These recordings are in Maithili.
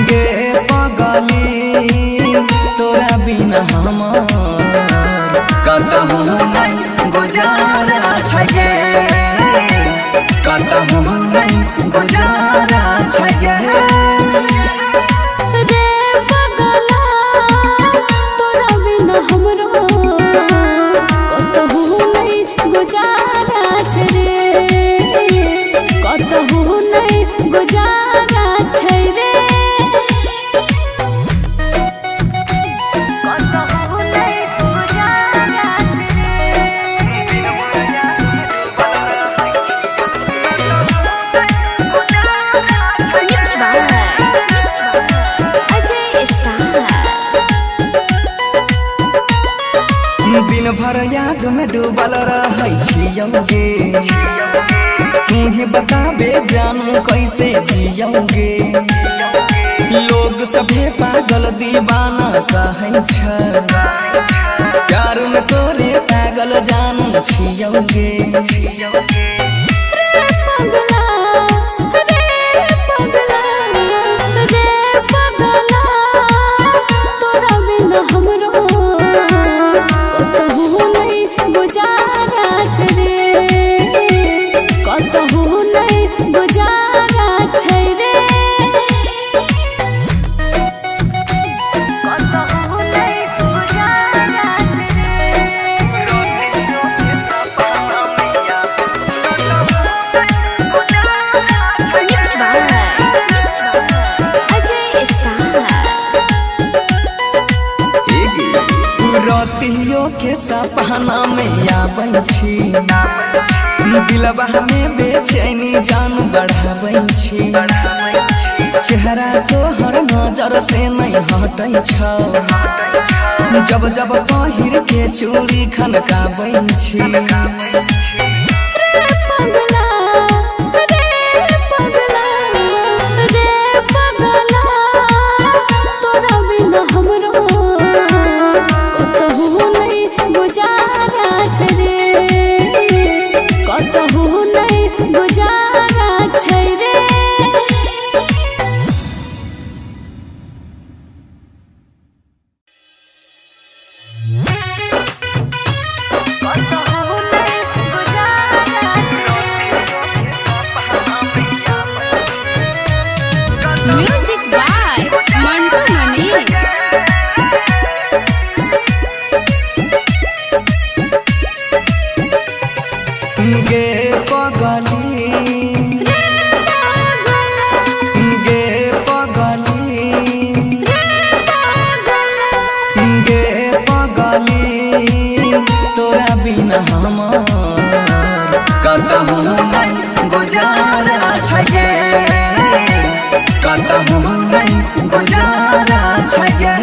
गे पगली तोरा बिना हमार कतहु नहीं गुजारा छै गे, कतहु नहीं गुजारा छै गे। रे पगला तोरा बिना हमरो कतहु नहीं गुजारा छै रे, कतहु नहीं गुजारा छै रे। कतहु नहीं गुजारा छै रे। Mix by Ajay star. दिन भर याद में डूबल रहै छियौ गे, तू ही बताबे जानू कैसे जियौ गे। लोग सभे पागल दीवाना कहै छै, प्यार में तोरे पागल जानू छियौ गे। रे पगला, रे पगला, रे पगला तोरा बिना हमरो कतहु नहीं गुजारा छै रे, कतहु नहीं गुजारा छै रे। कतहु नहीं गुजारा छै रे। Mix by Ajay star. रतियो के सपना में आबै छी, दिलवा में बेचैनी जान बढ़ाबै छी। चेहरा तोहर नजर से नहीं हटै छौ, जब जब पहिर के चूड़ी खनकाबै छी। रे पगला, रे पगला, रे पगला तोरा बिना हमरो कतहु नहीं गुजारा छै रे, कतहु नहीं गुजारा छै रे। कतहु नहीं गुजारा म्यूजिक बाय मंटू मनी। गे पगली, रे पगला, गे पगली, रे पगला गे पगली तोरा बिना हमार कतहु नहीं गुजारा छै गे, कतहु नहीं गुजारा छै गे।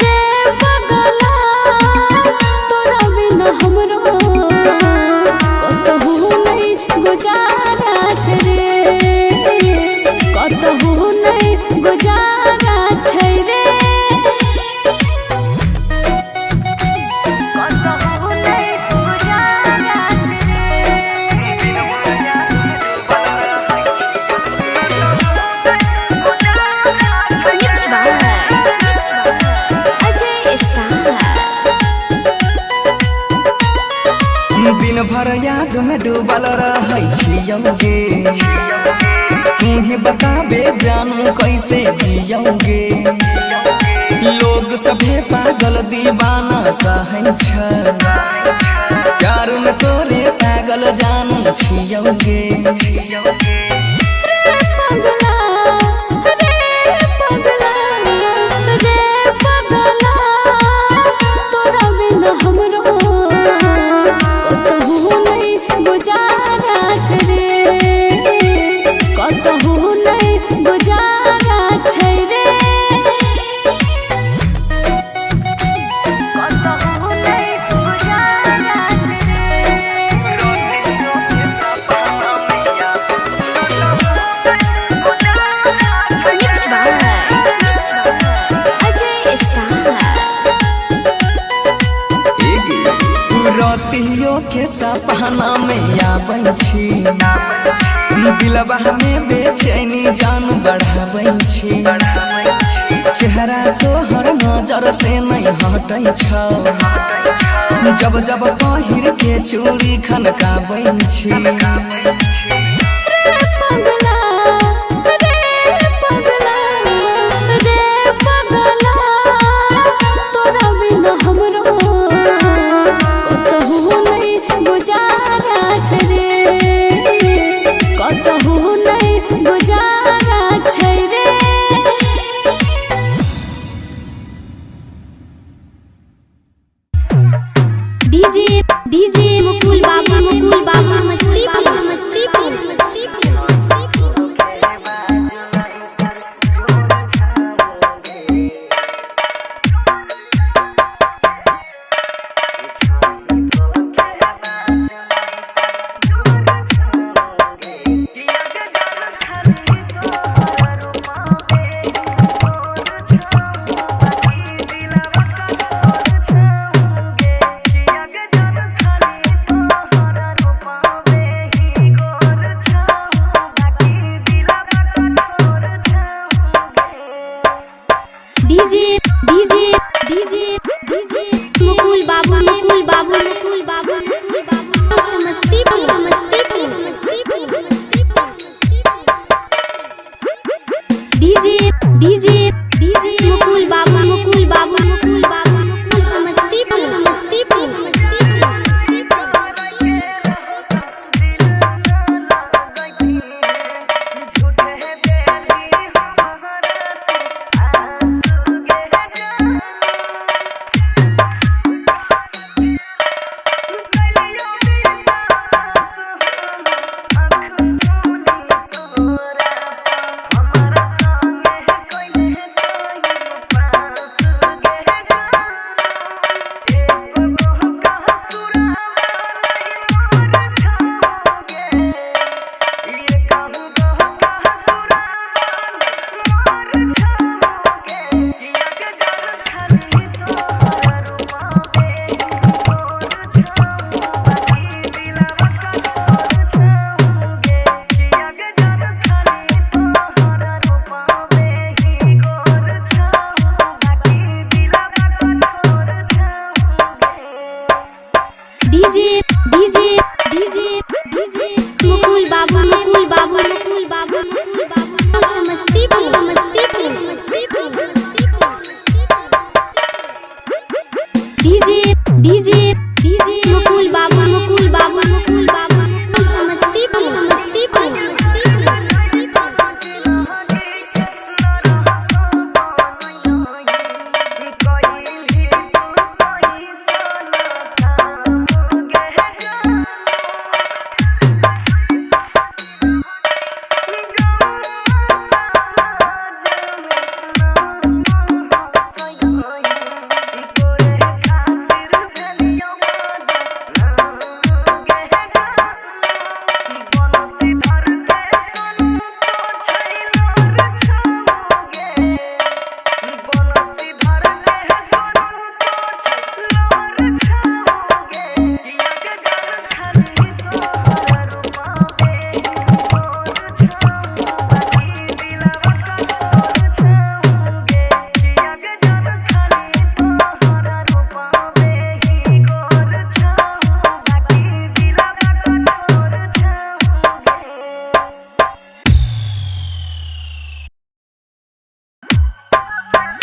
रे पगला तोरा बिना हमरो कतहु नहीं गुजारा छै रे, कतहु नहीं गुजारा छै रे। कतहु नहीं गुजारा छै रे। Mix by Ajay star. दिन भर याद में डूबल रहै छियौ गे, तू ही बताबे जानू कैसे जियौ गे। लोग सभे पागल दीवाना कहै छै, प्यार में तोरे पागल जानू छियौ गे। रे पगला, रे पगला, रे पगला तोरा बिना हमरो कतहु नहीं गुजारा छै रे, कतहु नहीं गुजारा छै रे। कतहु नहीं गुजारा छै रे। Mix by Ajay star. रतियो के सपना में आबै छी, दिलवा में बेचैनी जान बढ़ाबै तोहर नजर से नहीं हटै छौ। जब जब पहिर के चूड़ी खनकाबै छी। रे पगला, रे पगला, रे पगला, तोरा बिना हमरो कतहु नहि गुजारा छै रे, कतहु नहि गुजारा छै रे। डीजे डीजे मुकुल बाबू, मुकुल बाबू, Samastipur, Samastipur, Samastipur. DJ DJ DJ DJ Mukul Babu, Mukul Babu, Mukul Babu, Mukul Babu, Samastipur, Samastipur, Samastipur, Samastipur. DJ DJ DJ Mukul Babu, Mukul Babu, Mukul Babu, Samastipur, Samastipur, Samastipur, Samastipur. DJ DJ DJ DJ Mukul Babu, Mukul Babu, Mukul Babu, Mukul Babu, Samastipur, Samastipur, Samastipur, Samastipur. DJ DJ DJ Mukul Babu, Mukul Babu, Mukul Babu, Samastipur, Samastipur, Samastipur, Samastipur.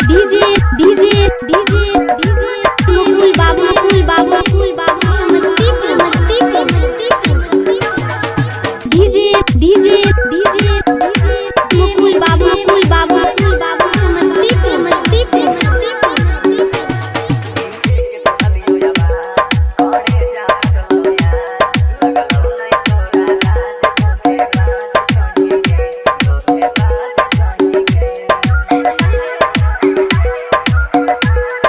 DJ DJ DJ DJ Mukul Babu, Mukul Babu, Mukul Babu, Samastipur, Samastipur, Samastipur. DJ DJ DJ DJ Mukul Babu, Mukul Babu, Mukul Babu, Samastipur, Samastipur, Samastipur. Thank you.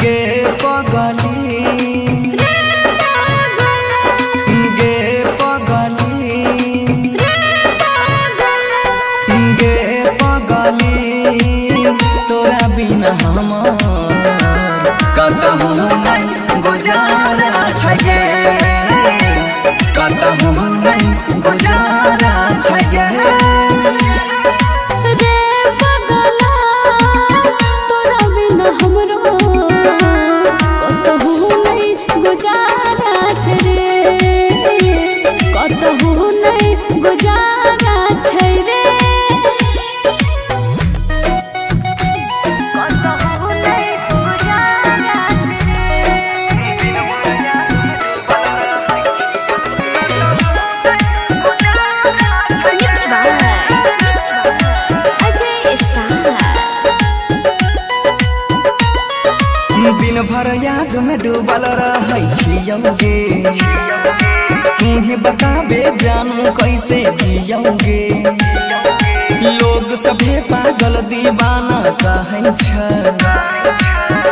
गे पगली, गे पगली, गे पगली, तोरा बिना हमर कतहु नहीं गुजारा छै गे, कतहु नहीं गुजारा छै गे। रे पगला, तोरा बिना हमरो कतहु नहीं गुजारा छै रे, कतहु नहीं गुजारा छै रे। कतहु नहीं गुजारा छै रे। Mix by Ajay star. दिन भर याद में डूबल रहै छियौ गे, तू ही बताबे जानू कैसे जियौ गे। लोग सभे पागल दीवाना कहै छै,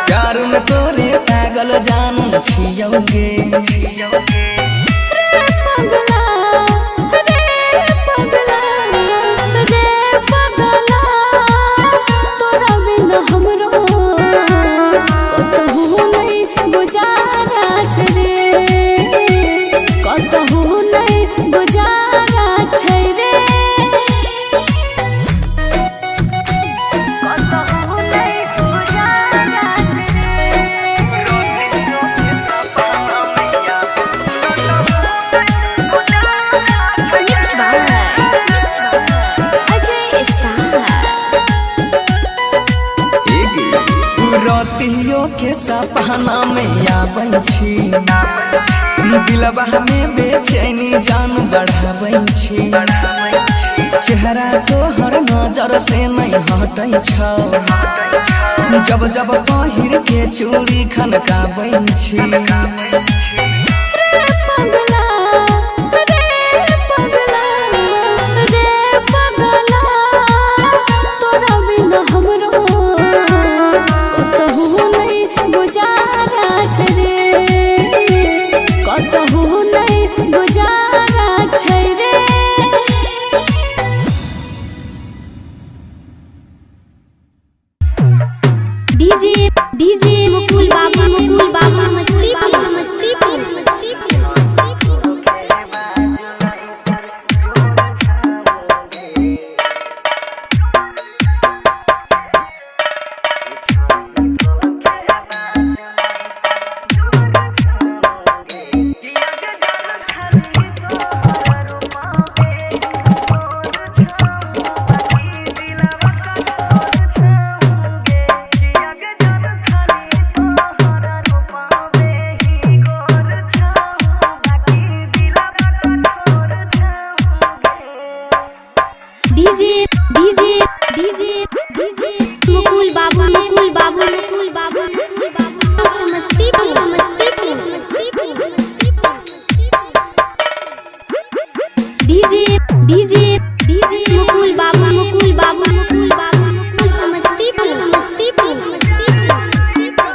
प्यार में तोरे पागल जानू छियौ गे। रे पगला, रे पगला, रे पगला, तोरा बिना हमरो कतहु नहीं गुजारा छै रे, कतहु नहीं गुजारा छै रे। कतहु नहीं गुजारा छै रे। Mix by Ajay star. रतियो के सपना में आबै छी, दिलवा में बेचैनी जान बढ़ाबै छी। चेहरा तोहर नजर से नहीं हटै छौ, जब जब पहिर के चूड़ी खनकाबै छी। रे पगला, रे पगला, रे पगला, तोरा बिना हमरो कतहु नहीं गुजारा छै रे, कतहु नहीं गुजारा छै रे। DJ DJ Mukul Babu, Mukul Babu, Samastipur, Samastipur, Samastipur, Samastipur. DJ DJ DJ DJ Mukul Babu, Mukul Babu, Mukul Babu, Mukul Babu, Samastipur, Samastipur, Samastipur, Samastipur. DJ DJ DJ Mukul Babu, Mukul Babu, Mukul Babu, Mukul Samastipur, Samastipur, Samastipur, Samastipur.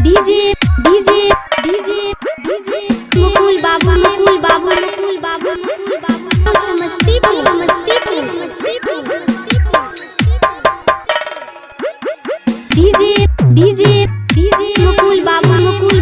DJ DJ DJ DJ Mukul Babu, Mukul Babu, Mukul Babu, Mukul Babu, Samastipur, Samastipur, Samastipur, Samastipur. DJ DJ DJ Mukul Babu, Mukul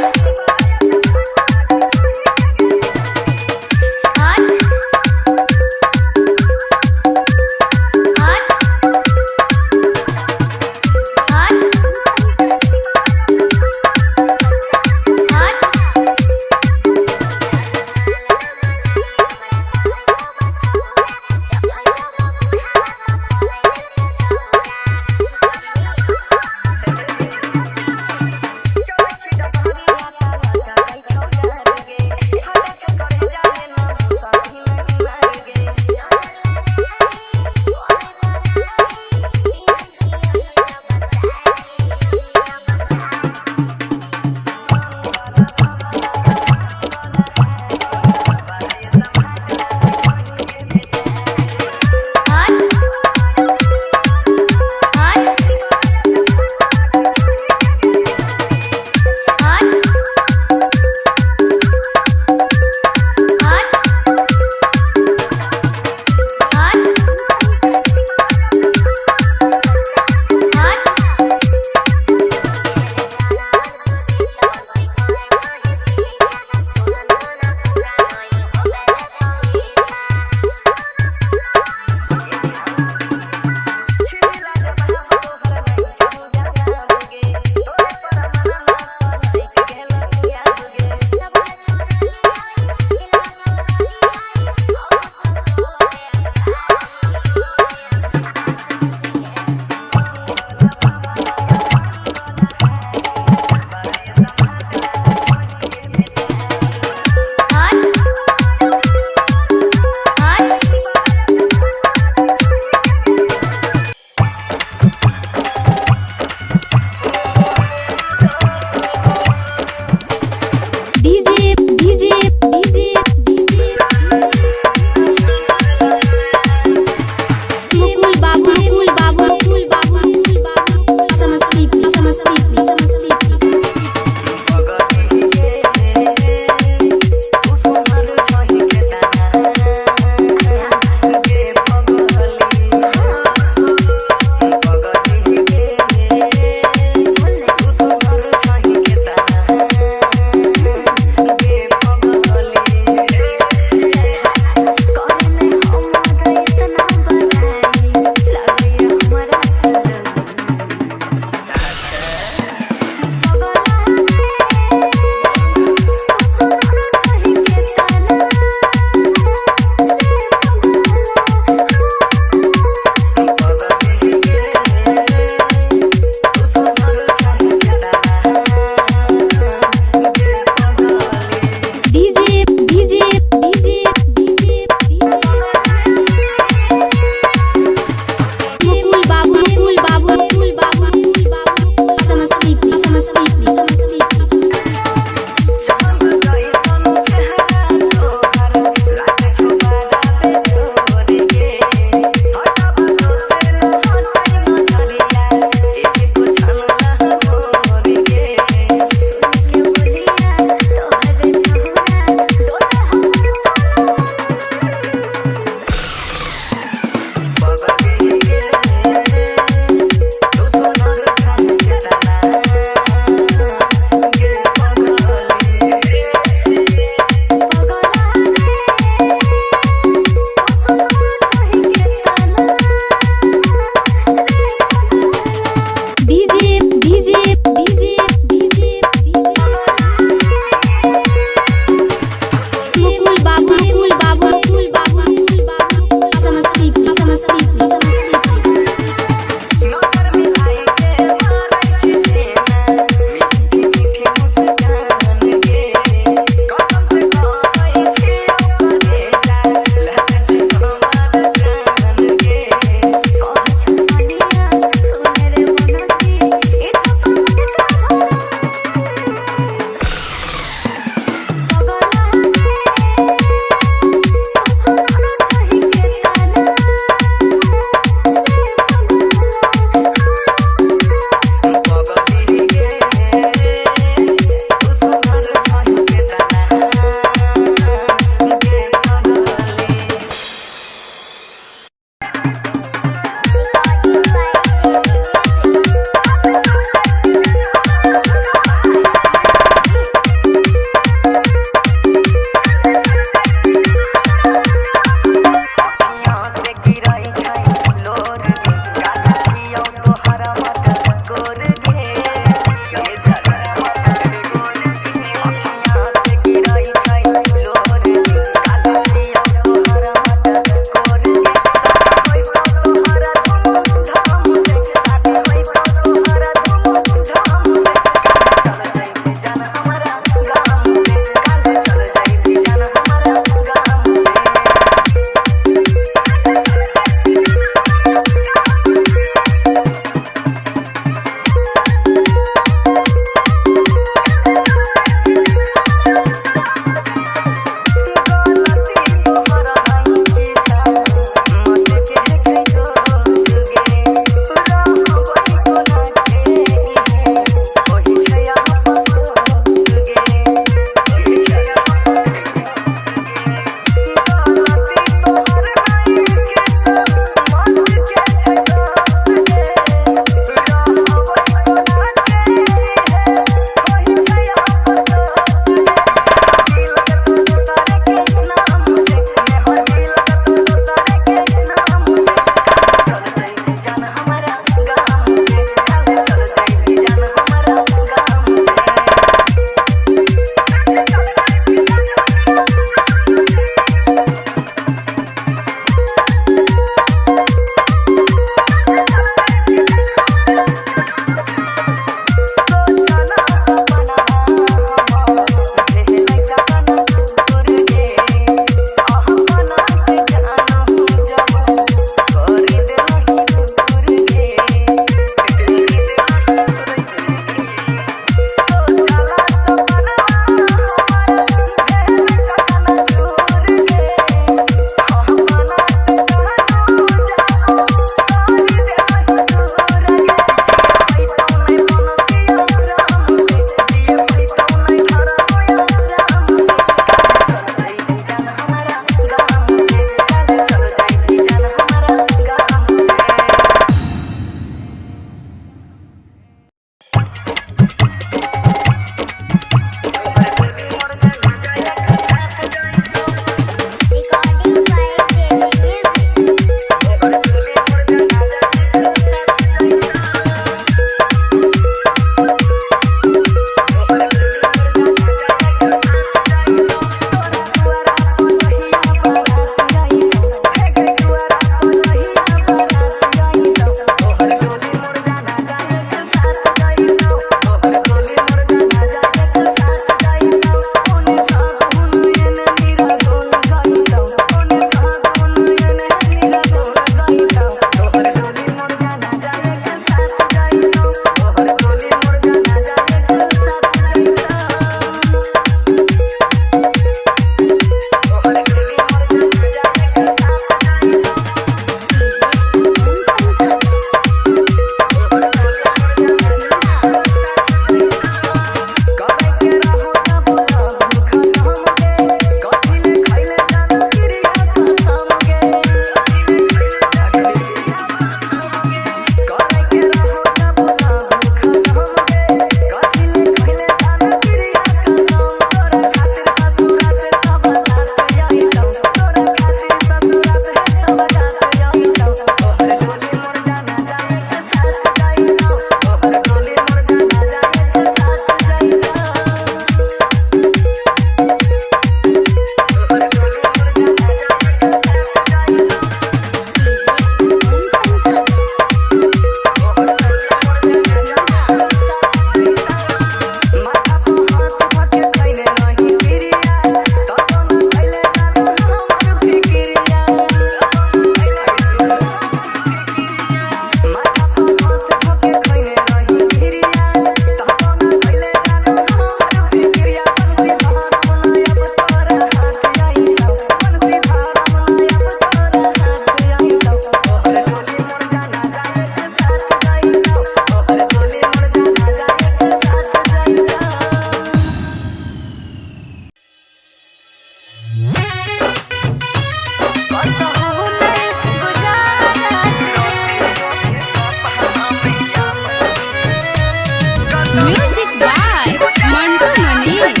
Music by Mantu Manish.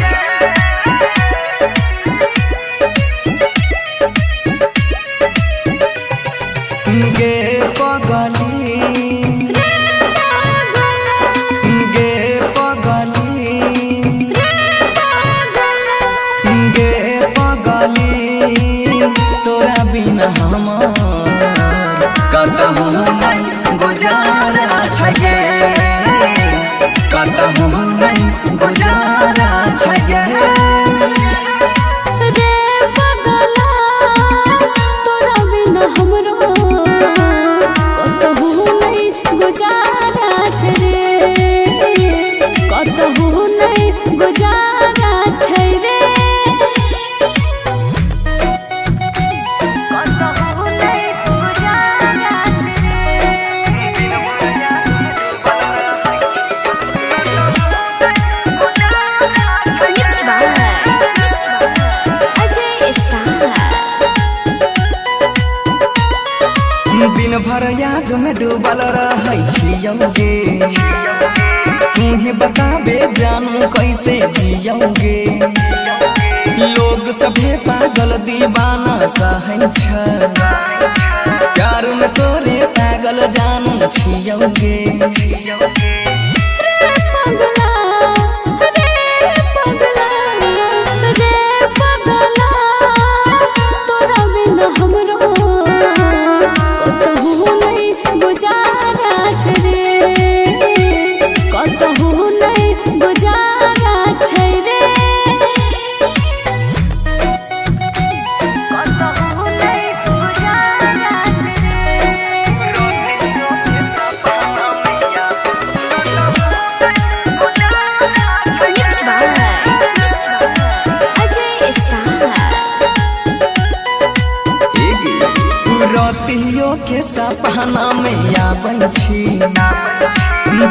गे पगली, गे पगली, गे पगली, तोरा बिना हमर कतहु नहीं गुजारा छै गे, कतहु नहीं गुजारा छै गे। रे पगला, तोरा बिना हमरो कतहु नहीं गुजारा छै रे, कतहु नहीं गुजारा छै रे। कतहु नहीं गुजारा छै रे। Mix by Ajay star. दिन भर याद में डूबल रहै छियौगे, तू ही बताबे जानू कैसे जियौगे। लोग सभे पागल दीवाना कहै छै, प्यार में तोरे पागल जानू छियौगे। रे पगला, रे पगला, रे पगला, तोरा बिना हमरो कतहु नहीं गुजारा छै रे, कतहु नहीं गुजारा छै रे। कतहु नहीं गुजारा छै रे। Mix by Ajay star. रतियो के सपना में आबै छी,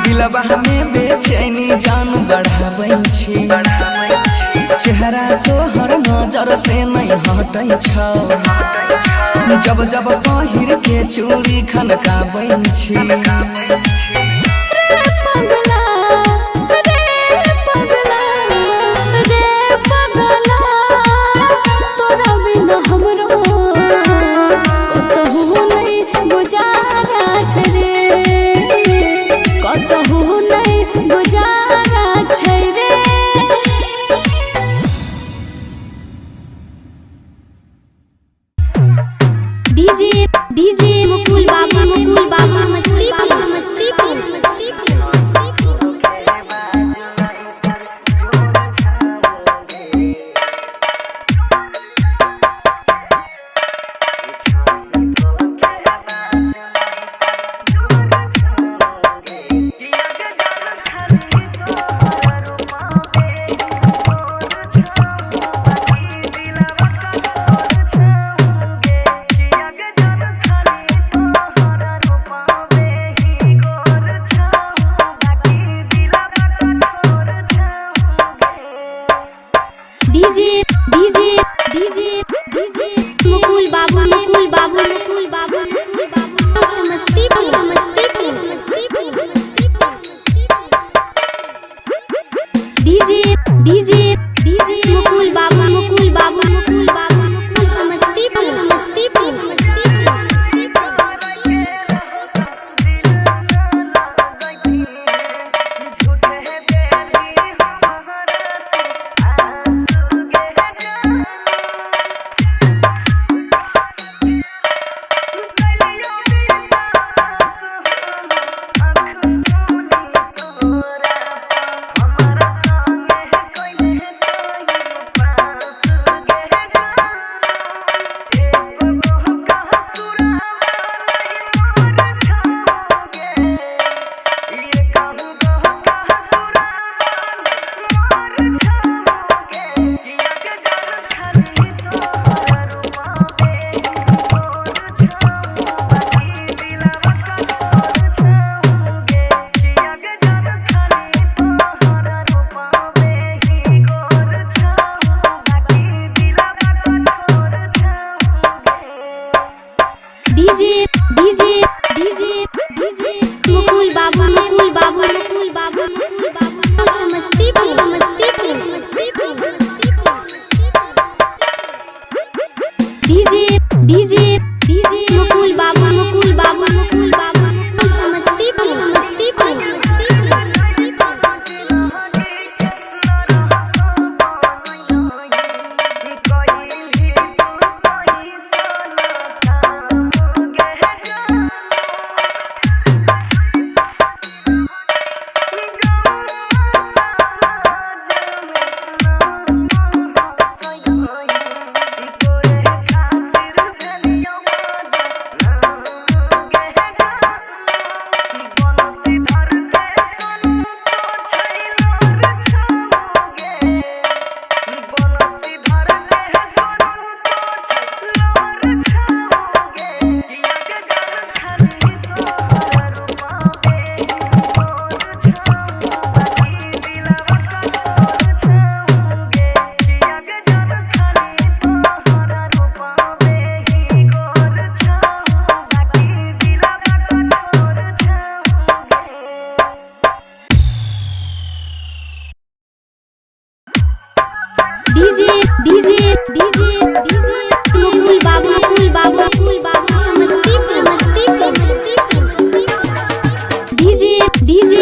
दिलवा में बेचैनी जान बढ़ाबै छी। चेहरा तोहर नजर से नहीं हटै छौ, जब जब पहिर के चूड़ी खनकाबै छी। रे पगला, रे पगला, रे पगला, तोरा बिना हमरो कतहु नहीं गुजारा छै रे, कतहु नहीं गुजारा छै रे। डीजे डीजे मुकुल बाबू, मुकुल बाबू, Samastipur, Samastipur, Samastipur. DJ DJ DJ DJ Mukul Babu, Mukul Babu, Mukul Babu, Mukul Babu, Samastipur, Samastipur, Samastipur, Samastipur. DJ DJ DJ Mukul Babu, Mukul Babu, Mukul Babu, Samastipur, Samastipur, Samastipur, Samastipur. DJ DJ DJ DJ Mukul Babu, Mukul Babu, Mukul Babu, Mukul Babu. DJ DJ.